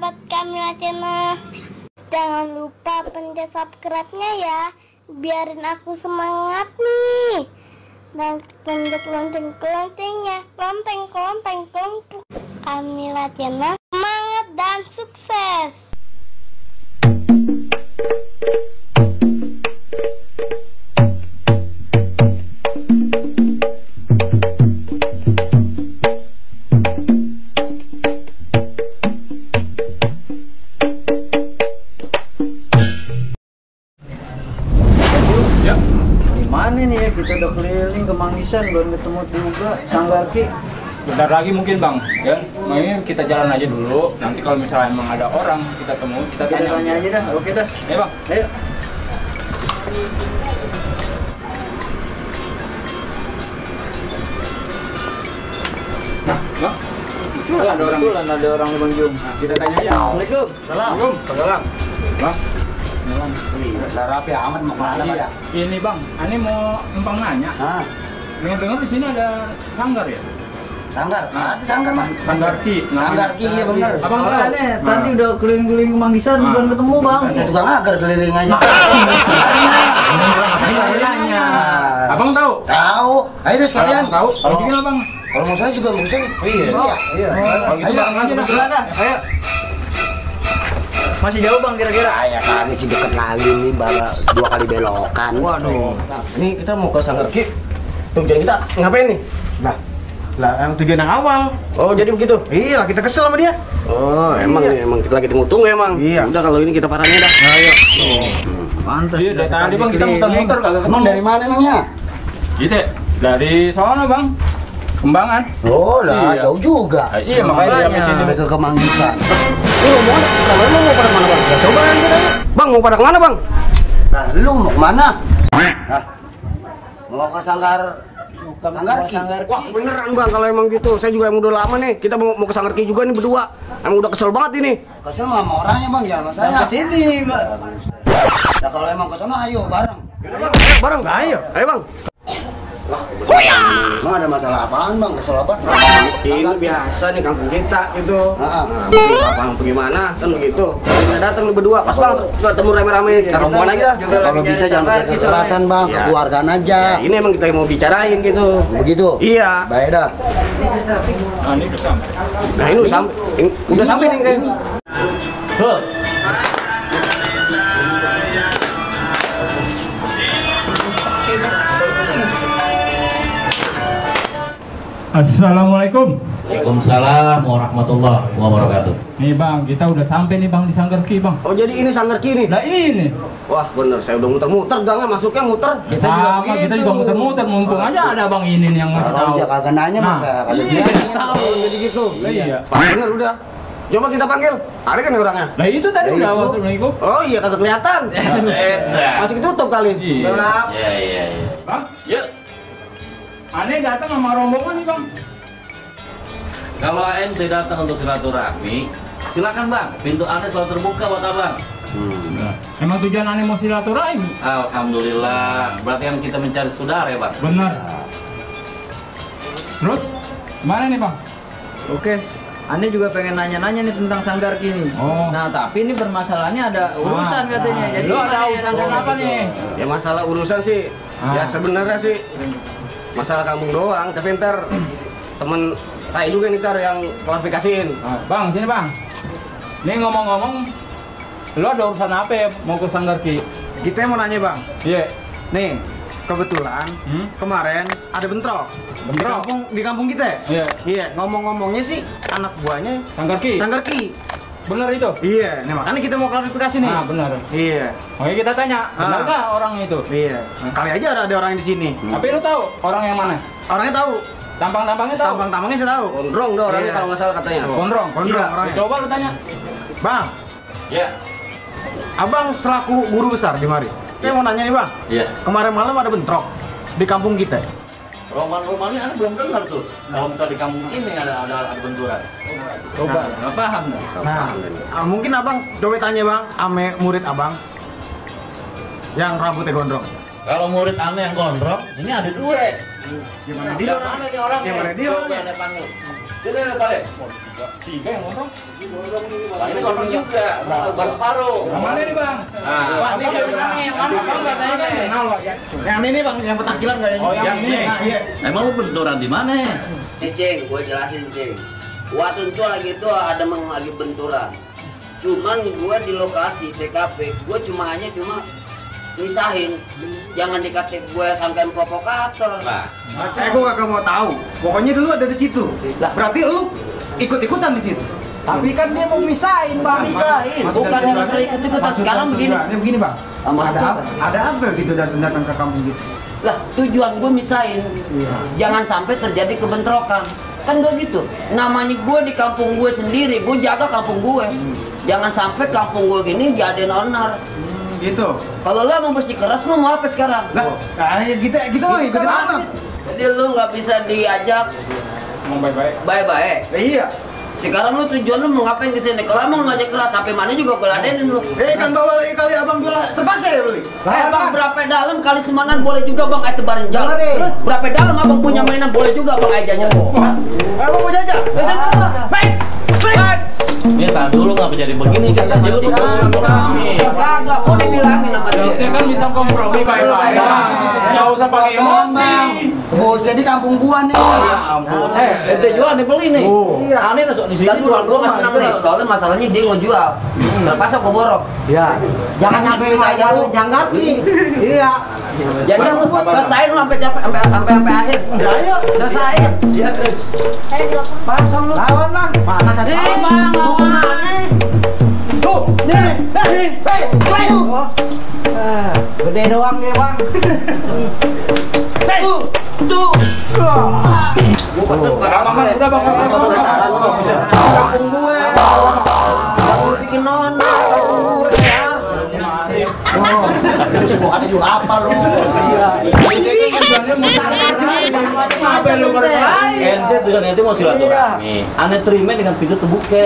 sahabat Kamila Channel. Jangan lupa pencet subscribe-nya ya, biarin aku semangat nih. Dan pencet lonceng-loncengnya, klonteng tumpuk. Kamila Channel, semangat dan sukses. Mana nih ya, kita udah keliling ke Mangisan belum ketemu juga Sanggarki. Bentar lagi mungkin bang, ya. Makanya kita jalan aja dulu. Nanti kalau misalnya emang ada orang kita temu, kita tanya aja dah. Oke dah. Ayo bang. Ayo. Nah, bang. Kebetulan ada orang di Bang Jum. Nah, kita tanya aja. Assalamualaikum. Salam. Bang. Lah rapi amat mau kemana pada? Ini bang, ini mau numpang nanya. Dengar-dengar di sini ada sanggar ya? Sanggar? Ada sanggar mah. Sanggarki. Sanggarki iya benar. Abang tahu? Aneh, tadi udah keliling-keliling ke Mangisan belum ketemu bang. Kita tukang agar keliling aja. Nanya. Abang tahu? Tahu. Ayo deh sekalian. Tahu? Kalau gini bang. Kalau mau saya juga mau sini. Iya. Kalau gitu Ayo. bareng aja dah. Kebetulan dah. Ayo. Masih jauh bang kira-kira? Ya kali sih deket lagi nih, baru 2 kali belokan. Waduh. Ini kita mau ke Sanggarki. Tujuan kita ngapain nih? Lah, yang tujuan yang awal. Oh, jadi begitu? Iya lah, kita kesel sama dia. Oh, emang kita lagi tunggu emang. Iya. Udah kalau ini kita parahnya dah. Ayo. Pantas. Iya, dari tadi bang kita muter-muter kagak ketemu. Emang dari mana emangnya? Gitu. Dari sono bang. Kembangan. Oh lah, Iya. jauh juga. Iya, makanya dia sampai sini. Sampai ke Kemanggisan. Lu mau pada kemana bang? Ya, coba kan kita. Bang, mau pada kemana bang? Nah, lu mau kemana? Hah? Mau ke Sanggarki. Wah, beneran bang kalau emang gitu. Saya juga emang udah lama nih. Kita mau ke Sanggarki juga nih berdua. Emang udah kesel banget ini. Kesel sama orangnya bang, jangan masalah. Ke sini. Nah kalau emang ke sana ayo bareng. Bareng. Ayo bang. Emang ada masalah apaan bang? Kesel apa? Ini biasa nih kampung kita gitu. Heeh. Nah, apa gimana kan begitu. Kita datang nih berdua, pas banget ketemu rame-rame. Kita rombongan aja dah. Kalau bisa jangan pakai kekerasan bang, Ya. kekeluargaan aja. Ya, ini emang kita mau bicarain gitu. Begitu? Iya. Baik dah. Nah, ini udah sampai. Nah ini udah sampai nih kayaknya. Assalamualaikum. Waalaikumsalam warahmatullahi wabarakatuh. Nih bang, kita udah sampai nih bang di Sanggarki bang. Oh jadi ini Sanggarki nih. Nah ini. Wah bener, saya udah muter-muter, nggak masuknya muter. Kita juga muter-muter, mumpung aja ada bang ini nih yang ngasih tahu. Kalau dia kagak nanya masa kagak Iya, dia. Tahu jadi gitu. Iya. Bener udah. Coba kita panggil. Ada kan nih orangnya? Nah itu tadi Ya, udah itu. Assalamualaikum. Oh iya kagak kelihatan. Masih ditutup kali. Iya. Iya. Bang, Ya, aneh datang sama rombongan nih bang. kalau ente datang untuk silaturahmi, silakan bang. Pintu anda selalu terbuka buat abang. Emang tujuan aneh mau silaturahmi? Alhamdulillah. Berarti kan kita mencari saudara ya bang. Benar. Terus, mana nih bang? Oke. Ane juga pengen nanya-nanya nih tentang Sanggarki nih. Oh. Nah, tapi ini permasalahannya ada urusan katanya. Jadi Lo ada gimana ya urusan rasanya apa gitu? nih? Ya masalah urusan sih. Ya sebenarnya sih masalah kampung doang. Tapi ntar temen saya juga nih ntar yang klarifikasiin. Bang, sini bang. Nih ngomong-ngomong, lo ada urusan apa ya mau ke Sanggarki? Kita mau nanya bang. Iya. Nih, kebetulan kemarin ada bentrok. Bentrok? Di kampung kita. Iya. Iya, ngomong-ngomongnya sih anak buahnya Sanggarki. Sanggarki. Bener itu? Iya, nah makanya kita mau klarifikasi nih. Ah, benar. Iya. Oke, kita tanya, benar nggak orang itu? Iya. Kali aja ada orang di sini. Tapi lo tahu orang yang mana? Orangnya tahu. Tampang-tampangnya tahu? Tampang-tampangnya saya tahu. Gondrong dong orangnya Iya. kalau nggak salah katanya. Gondrong. Gondrong Iya. orangnya. Coba lo tanya. Bang, Ya. abang selaku guru besar di mari. Saya mau nanya nih bang. Iya. Kemarin malam ada bentrok di kampung kita. Roman ini anda belum dengar tuh. Kalau misalnya di kampung ini ada benturan. Coba, nggak paham dah. Nah, mungkin abang coba tanya bang, ame murid abang yang rambutnya gondrong. Kalau murid anda yang gondrong, ini ada dua. Gimana dia? Yang mana nih orangnya? Yang mana dia Coba orangnya? anda panggil. Sini balik. Tiga yang gondrong. Bang ini gondrong juga. Baru separuh. Yang mana nih bang? Nah, Ini yang mana? Yang mana bang? Katanya kenal loh. Yang ini bang, yang petakilan kayaknya. Oh yang ini. Nah, iya. emang lu benturan di mana? Cing, gue jelasin Cing. Waktu itu lagi ada lagi benturan. Cuman gue di lokasi TKP, gue cuma misahin. Jangan dikata gue sangkain provokator. Nah, Gue kagak mau tahu. Pokoknya dulu ada di situ. Berarti lu ikut-ikutan di situ. Tapi kan dia mau misahin bang. Misahin, bukan yang masalah ikut-ikutan. Sekarang begini. Begini bang. Sama Ada apa gitu datang ke kampung gitu? Lah tujuan gue misahin. Jangan sampai terjadi kebentrokan. Kan gue gitu. Namanya gue di kampung gue sendiri, gue jaga kampung gue. Jangan sampai kampung gue gini diadain onar. Gitu. Kalau lo mau bersikeras, lo mau apa sekarang? Lah, kayak gitu mah ikutin abang. Jadi lu nggak bisa diajak Mau baik-baik. baik-baik. Iya. Sekarang lu tujuan lu mau ngapain kesini? Kalau emang lu ngajak keras, sampai mana juga gue ladenin lu. Kan bawa lagi kali abang jual terpaksa ya beli. Bang, berapa dalam kali semanan boleh juga bang, ayo tebarin jalan. Terus berapa dalam abang punya mainan boleh juga bang, ayo jajan. Abang mau jajak? Baik, baik. ini tahan dulu ngapa jadi begini kata dia lu Kagak, kok dibilangin sama dia. Kita kan bisa kompromi baik-baik. Nggak usah pakai emosi. Bos, jadi kampung gua nih. ampun ente jual nih beli nih aneh masuk di sini Dan jual gua masih senang nih, soalnya masalahnya dia mau jual. Terpaksa gua borok. Ya. Jangan nyampe aja lu Janggarki. Iya. Jadi lu selesain lu sampai capek sampai akhir. Ayo. Selesain. Iya terus. Pasang lu. Lawan bang. Mana tadi? Bang, mau kemana? Tuh. Nih. Gede doang dia bang. Tuh. Udah bang. Kampung gue. Kamu bikin nona kampung gue ya. Ada juga apa lu? ente dengan ente mau silaturahmi aneh terima dengan pintu terbuka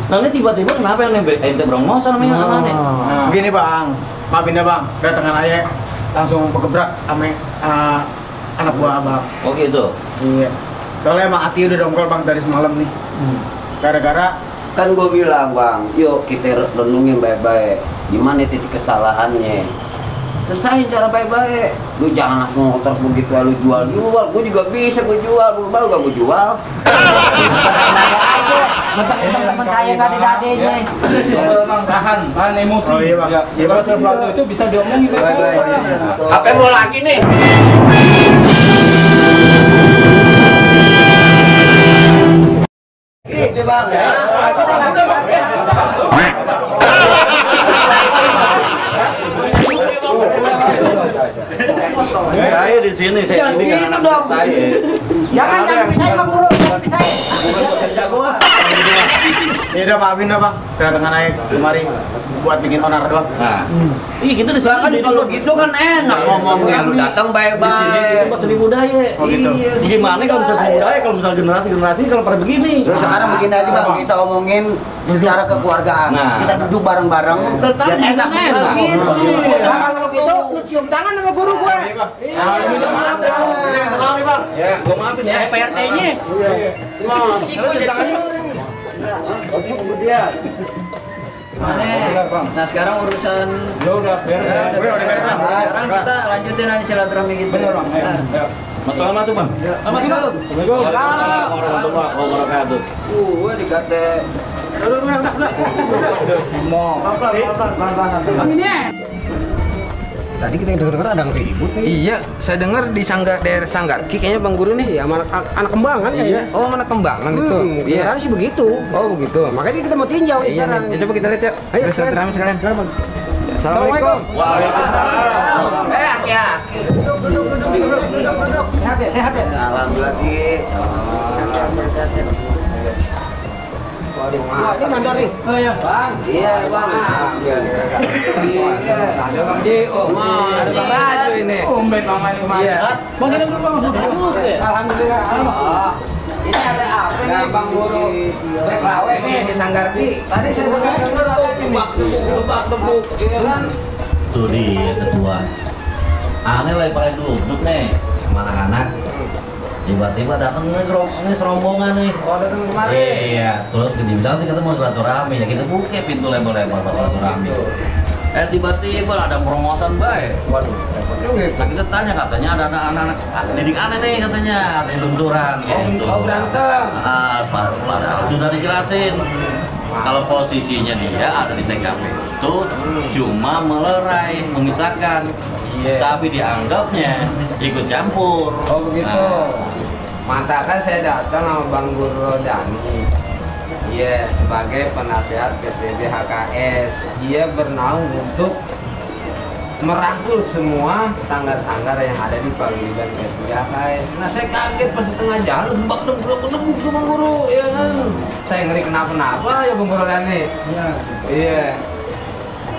nah ini tiba-tiba kenapa yang ente brongos namanya sama aneh Begini bang, maafin ya bang, kedatangan ayah langsung pegebrak sama anak buah abang. oh gitu Iya. Soalnya emang hati udah dongkol bang dari semalam nih. Gara-gara Kan gue bilang bang, yuk kita renungin baik-baik. Gimana titik kesalahannya? Selesain cara baik-baik. Lu jangan langsung ngotor begitu ya, lu jual. Gue juga bisa gue jual, baru gak gue jual. Teman kaya nggak ada dadenya. Bang, tahan emosi. Oh, iya, Bang. Ya, segala sesuatu itu bisa diomongin baik-baik. Apa mau lagi nih? Gitu bang ya. saya di sini saya ini kan anak muda saya Jangan pisahin bang guru, jangan pisahin. ya udah maafin dah bang, kedatangan ayah kemari buat bikin onar doang. nah iya kita di Kan kalau gitu kan enak ngomongnya, lu datang di sini kita baik-baik. buat seni budaya Oh, gitu. Iya, gimana kalau misalnya seni budaya kalau misalnya generasi kalau pada begini Terus sekarang begini aja bang, kita omongin secara kekeluargaan. Nah. Kita duduk bareng-bareng. Tetap biar enak. Nah, kalau gitu, lu cium tangan sama guru gue. ya gua maafin ya PRT-nya. Nah sekarang urusan Udah beres. sekarang kita lanjutin aja silaturahmi gitu. Bener bang. Ayo. masalah masuk bang Assalamualaikum. warahmatullahi wabarakatuh Gue dikata Tadi kita dengar ada yang ribut nih. Iya, saya dengar di daerah Sanggarki kayaknya Bang Guru nih. Iya, anak kembangan ya. Iya. Oh, anak kembangan itu. Iya, sih begitu. Oh, begitu. Makanya kita mau tinjau sekarang. Iya, coba kita lihat ya. Ayo, silaturahmi sekalian. Assalamualaikum. Waalaikumsalam. Ya. Sehat ya, sehat ya. Salam lagi. Ini mandor nih. Oh iya. Bang. Iya bang. Ada Bang Jio. Ada Bang Raju ini. Umben mama ini kemana? Iya. Bang ini dulu bang. Alhamdulillah. Ini ada apa nih Bang Guru? Berklawe nih di Sanggarki. Tadi saya dengar tebak-tebuk, iya kan? tuh dia ketua aneh lagi pada duduk nih sama anak-anak Tiba-tiba datang ini serombongan nih. Oh, datang kemarin. Iya, terus dibilang sih kita mau silaturahmi, ya kita buka pintu lebar-lebar buat silaturahmi. Tiba-tiba ada promosan baik. Waduh, repot juga. Nah, kita tanya katanya ada anak-anak didik aneh nih katanya, ada lunturan gitu. Oh, berantem. Padahal sudah dijelasin. Kalau posisinya dia ada di TKP itu cuma melerai, memisahkan. Iya. Tapi dianggapnya ikut campur. Oh begitu. Mantap kan saya datang sama Bang Guru Dani. Iya, sebagai penasehat PSBB HKS. Dia bernaung untuk merangkul semua sanggar-sanggar yang ada di paguyuban PSBB HKS. Nah saya kaget pas di tengah jalan, debak-debak ke Bang Guru, ya kan. Saya ngeri kenapa-napa ya Bang Guru Dani. Iya.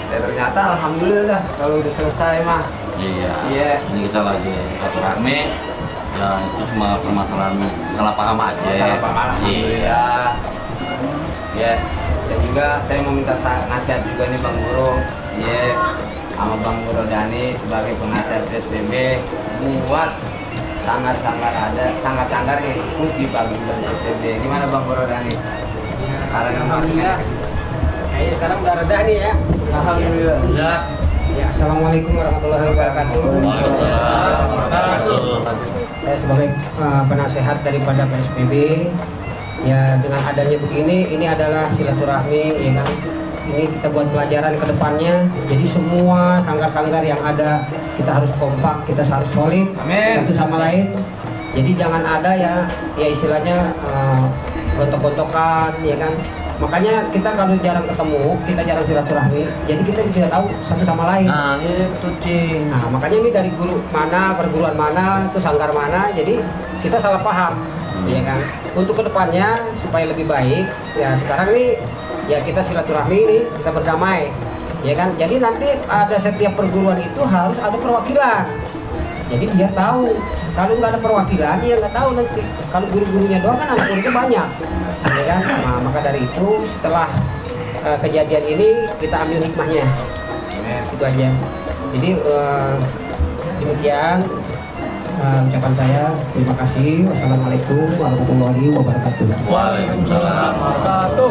Ya ternyata alhamdulillah kalau udah selesai mah. Iya. Ini kita lagi silaturahmi. Ya itu semua permasalahan salah paham aja. Salah paham. Iya. Ya. Dan juga saya mau minta nasihat juga nih Bang Guru. Iya. Sama Bang Guru Dani sebagai penasihat PSBB buat sanggar-sanggar yang ikut di paguyuban PSBB. Gimana Bang Guru Dani? Alhamdulillah. Kayaknya sekarang udah reda nih ya. Alhamdulillah. Ya, assalamualaikum warahmatullahi wabarakatuh. Saya sebagai penasehat daripada PSBB, ya dengan adanya begini, ini adalah silaturahmi, ya kan. Ini kita buat pelajaran ke depannya. Jadi semua sanggar-sanggar yang ada kita harus kompak, kita harus solid satu sama lain. Jadi jangan ada ya istilahnya gontok-gontokan, ya kan. Makanya kita kalau jarang ketemu, kita jarang silaturahmi, jadi kita tidak tahu satu sama lain. Nah, iya betul Cing. Nah, makanya ini dari guru mana, perguruan mana, itu sanggar mana, jadi kita salah paham, ya kan. Untuk kedepannya supaya lebih baik, ya sekarang nih ya kita silaturahmi ini, kita berdamai, ya kan. Jadi nanti ada setiap perguruan itu harus ada perwakilan. Jadi dia tahu. Kalau nggak ada perwakilan, dia nggak tahu nanti. Kalau guru-gurunya doang kan anak gurunya banyak, ya kan. Nah, maka dari itu setelah kejadian ini kita ambil hikmahnya, itu aja. Jadi demikian ucapan saya. Terima kasih. Wassalamualaikum warahmatullahi wabarakatuh. Waalaikumsalam warahmatullahi wabarakatuh.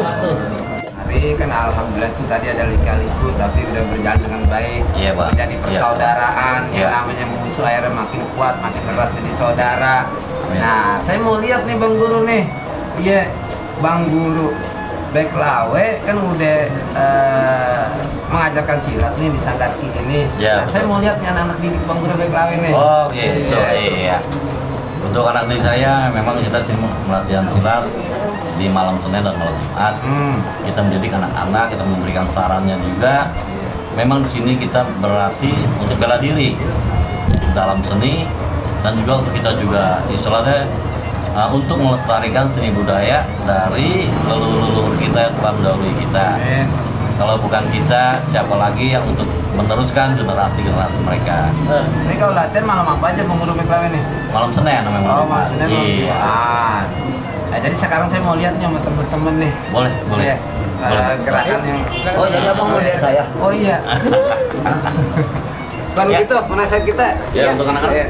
Hari kan alhamdulillah itu tadi ada lika-liku tapi udah berjalan dengan baik. Iya, Pak. Menjadi persaudaraan, Iya. yang namanya musuh akhirnya makin kuat, makin erat jadi saudara. Nah, saya mau lihat nih Bang Guru nih. Iya, Bang Guru Beklawe kan udah mengajarkan silat nih di Sanggar Ki ini. Ya, nah, saya mau lihat nih anak-anak didik Bang Guru Beklawe nih. Oh gitu, iya. Untuk anak didik saya memang kita sih melatihan silat di malam Senin dan malam Jumat. Kita mendidik anak-anak, kita memberikan sarannya juga. Memang di sini kita berlatih untuk bela diri dalam seni dan juga kita juga istilahnya untuk melestarikan seni budaya dari leluhur kita yang telah mendahului kita. Kalau bukan kita, siapa lagi yang untuk meneruskan generasi-generasi mereka? Ini kalau latihan malam apa aja Bang Guru Beklawe nih? Malam Senin namanya. Oh, malam Senin. Iya. Nah, jadi sekarang saya mau lihat nih sama temen-temen nih. Boleh. Ya, gerakan yang. Oh jadi abang udah saya. Oh iya. Bukan Ya. gitu, penasihat kita. Ya, untuk anak-anak. Ya.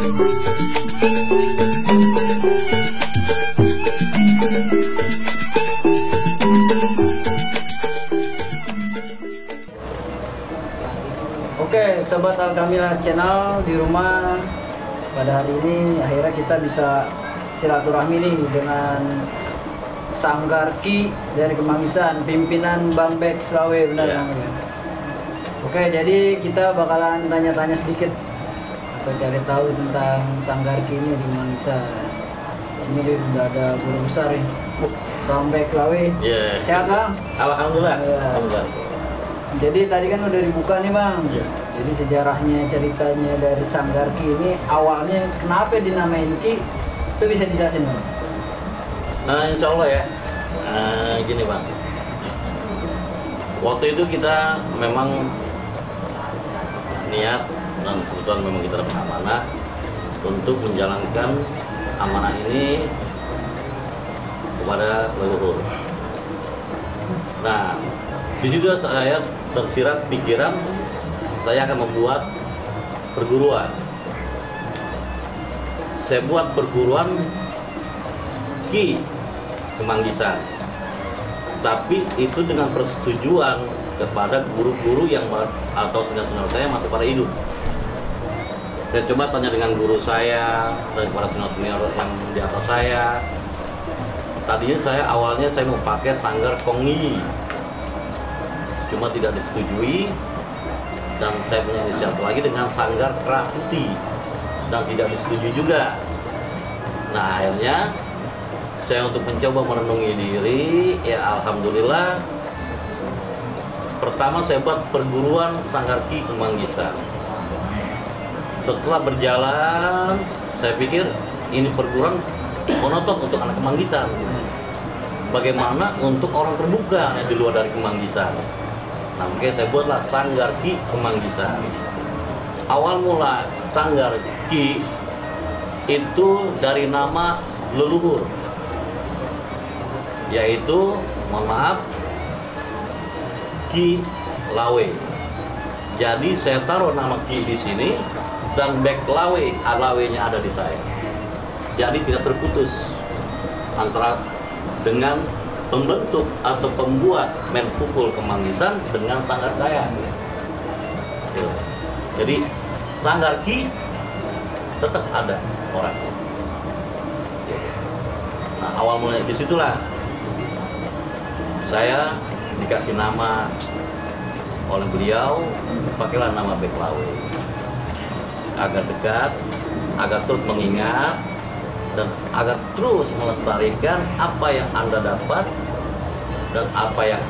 Oke, sobat Alkamila Channel di rumah, pada hari ini akhirnya kita bisa silaturahmi nih dengan Sanggar Ki dari Kemangisan, pimpinan Bang Bek Slawe, benar Iya. Bang? Oke, jadi kita bakalan tanya-tanya sedikit atau cari tahu tentang Sanggar Ki ini di Kemangisan. Ini dia udah ada guru besar nih, Bang Bek Slawe. Iya. Sehat Bang? Alhamdulillah. Iya. Alhamdulillah. Jadi tadi kan udah dibuka nih Bang. Iya. Jadi sejarahnya, ceritanya dari Sanggar Ki ini awalnya kenapa dinamain Ki? Itu bisa dijelasin Bang? Insya Allah ya. Gini Bang. Waktu itu kita memang niat dan kebetulan memang kita dapat amanah untuk menjalankan amanah ini kepada leluhur. Nah, di situ saya tersirat pikiran saya akan membuat perguruan. Saya buat perguruan Ki Kemanggisan. Tapi itu dengan persetujuan kepada guru-guru yang atau senior-senior saya masih pada hidup. Saya coba tanya dengan guru saya dan para senior-senior yang di atas saya. Tadinya saya awalnya saya mau pakai Sanggar Kongi, cuma tidak disetujui, dan saya punya inisiatif lagi dengan Sanggar Krafuti dan tidak disetujui juga. Nah akhirnya saya untuk mencoba merenungi diri, ya alhamdulillah pertama saya buat perguruan Sanggar Ki Kemanggisan. Setelah berjalan saya pikir ini perguruan monoton untuk anak Kemanggisan. Bagaimana untuk orang terbuka yang di luar dari Kemanggisan. Nah, makanya saya buatlah Sanggar Ki Kemanggisan. Awal mula Sanggar Ki itu dari nama leluhur, yaitu, mohon maaf, Ki Lawe. Jadi saya taruh nama Ki di sini dan Bek Lawe, Lawe-nya ada di saya. Jadi tidak terputus antara dengan pembentuk atau pembuat Menpukul Kemanggisan dengan Sanggar saya. Jadi Sanggar Ki tetap ada orang. Nah awal mulai disitulah saya dikasih nama oleh beliau, pakailah nama Bek Lawe agar dekat, agar terus mengingat, dan agar terus melestarikan apa yang Anda dapat dan apa yang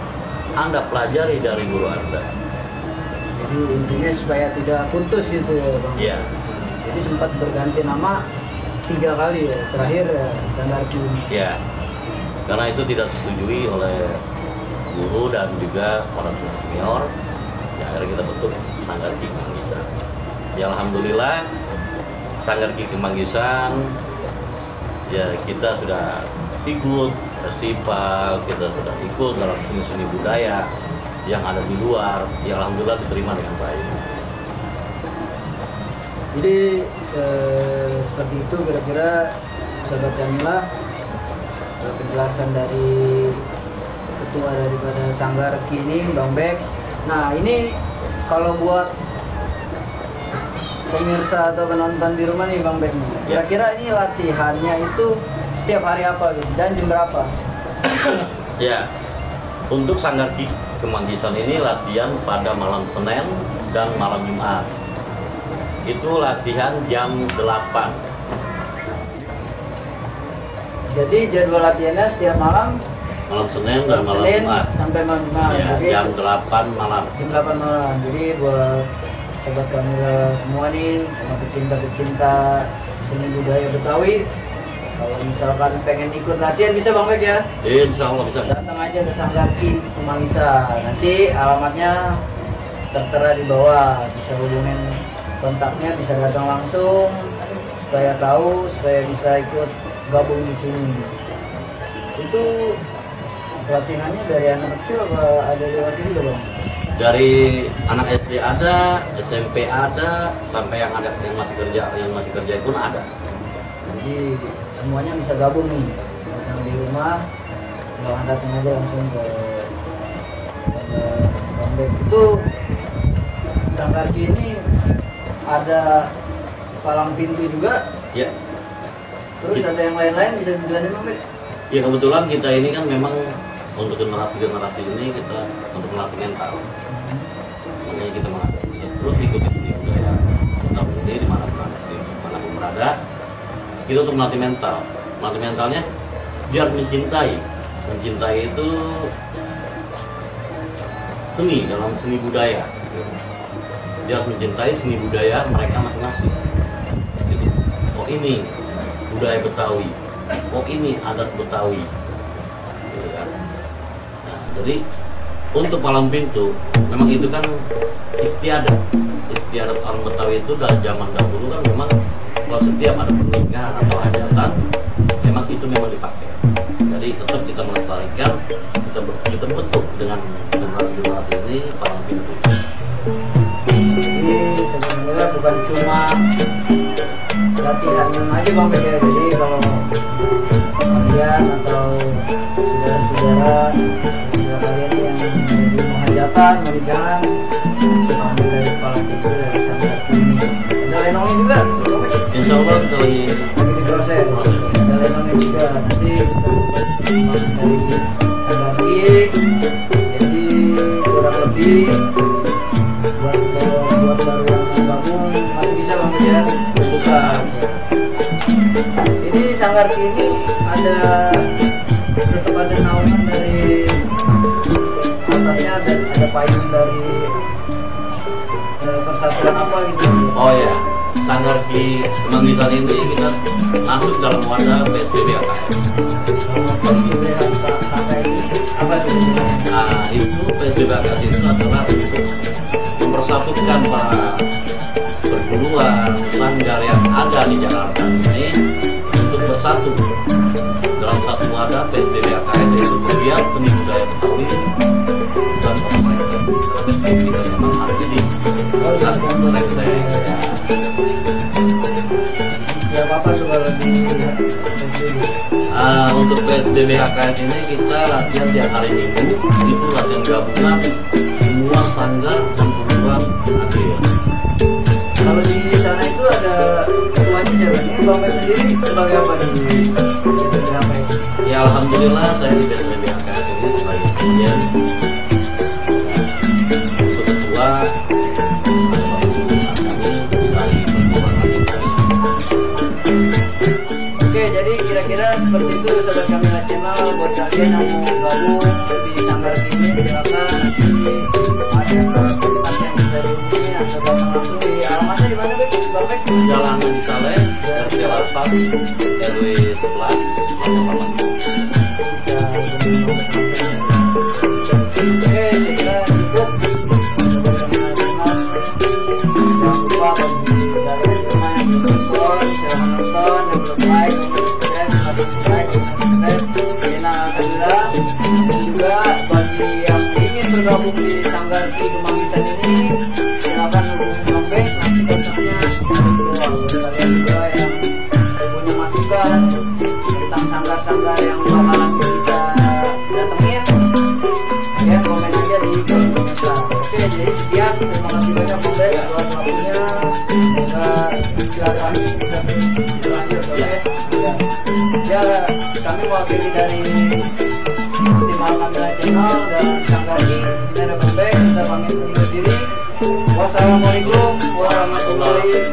Anda pelajari dari guru Anda. Jadi intinya supaya tidak putus gitu ya Bang? Iya. Jadi sempat berganti nama 3 kali ya, terakhir ya Sanggar Ki. Ya, karena itu tidak disetujui oleh guru dan juga para senior. Ya, akhirnya kita bentuk Sanggar Ki Kemanggisan. Ya alhamdulillah Sanggar Ki Kemanggisan, ya kita sudah ikut festival, kita sudah ikut dalam seni-seni budaya yang ada di luar. Ya alhamdulillah diterima dengan baik. Jadi seperti itu kira-kira sahabat Kamila, penjelasan dari ketua daripada Sanggar Ki ini, Bang Bex. Nah ini kalau buat pemirsa atau penonton di rumah nih Bang Bex, kira-kira ini latihannya itu setiap hari apa gitu dan jam berapa? Ya, untuk Sanggar Ki Kemanggisan ini latihan pada malam Senin dan malam Jumat. Itu latihan jam 8. Jadi jadwal latihannya setiap malam? Malam Senin dan malam Jumat. Sampai malam Jumat. Ya, jadi, jam 8 malam. Jam 8 malam. Jadi buat sahabat kami semua nih, sama pecinta-pecinta seni budaya Betawi, kalau misalkan pengen ikut latihan bisa Bang Bek ya? Insya Allah bisa. Datang aja ke Sanggar Ki Kemanggisan. Nanti alamatnya tertera di bawah. Bisa hubungin kontaknya, bisa datang langsung supaya tahu, supaya bisa ikut gabung di sini. Itu latihannya dari anak kecil apa ada dewasa juga Bang? Dari anak SD ada, SMP ada, sampai yang masih kerja pun ada. Jadi semuanya bisa gabung nih. Yang di rumah, kalau datang aja langsung ke Bambek. Itu Sanggarki ini ada palang pintu juga. Ya. Terus ada yang lain-lain bisa dijelasin Bambek? Ya kebetulan kita ini kan memang untuk generasi ini kita untuk melatih mental. Makanya kita mengadakan terus ikuti budaya kita sendiri di mana pun berada. Kita untuk melatih mental. Melatih mentalnya biar mencintai. Mencintai itu seni dalam seni budaya. Biar mencintai seni budaya mereka masing-masing. Gitu. Oh ini budaya Betawi. Oh ini adat Betawi. Gitu kan. Nah, jadi untuk palang pintu memang itu kan istiadat orang Betawi itu dari zaman dahulu kan memang kalau setiap ada pernikahan atau hajatan memang itu memang dipakai. Jadi tetap kita melestarikan, kita bentuk dengan generasi ini palang pintu. Jadi sebenarnya bukan cuma latihan aja Bang Bek. Jadi kalau kalian atau saudara-saudara kalian yang di hajatan, pernikahan, suka dari palang pintu dari Sanggarki ini. Ada lenongnya juga. Insya Allah kita lagi diproses. Ada lenongnya juga. Nanti kita dari Sanggarki. Jadi kurang lebih buat baru yang gabung masih bisa Bang ya. Bukan. Ini Sanggarki ini tetap ada naungan dari atasnya, ada payung dari persatuan apa gitu. Oh ya, Sanggarki Kemanggisan ini kita masuk dalam wadah PSBB AKM. Apa itu? Nah itu PSBB AKM itu adalah untuk mempersatukan para perguruan sanggar yang ada di Jakarta ini untuk bersatu dalam satu wadah PSBB AKM, yaitu kegiatan seni budaya Betawi dan pemerintah. Kita memang ada di satu kompleks. Ya apa coba lebih untuk PSBB AKM ini kita latihan tiap hari Minggu. Itu latihan gabungan semua sanggar dan perguruan ada ya. Kalau di sana itu ada ketuanya siapa? Ini Bang Bek sendiri sebagai apa di PSBB AKM? Ya alhamdulillah saya di PSBB AKM ini sebagai pemimpin ketua kira-kira seperti itu Sobat Kamila Channel. Buat kalian yang mau gabung di Sanggarki ini silakan, nanti ada tempat yang bisa dihubungi atau datang langsung di alamatnya di mana Bek? Jalan Adi Saleh, RT 8, RW 11, Oke, saya kira cukup. Jangan lupa bagi kalian semua yang menonton, silahkan nonton dan belum like, juga bagi yang ingin bergabung di Sanggarki Kemanggisan ini silakan hubungi Bang Bek, nanti kontaknya kalian juga yang punya masukan tentang sanggar-sanggar yang bakalan kita datengin ya komen aja di kolom komentar. Oke, jadi sekian, terima kasih banyak Bang Bek buat waktunya. Semoga silaturahmi bisa berlanjut ya. Kami mewakili dari tim Kamila Channel dan Sanggarki, saya Bang Bek, kita pamit undur diri. Wassalamualaikum warahmatullahi wabarakatuh.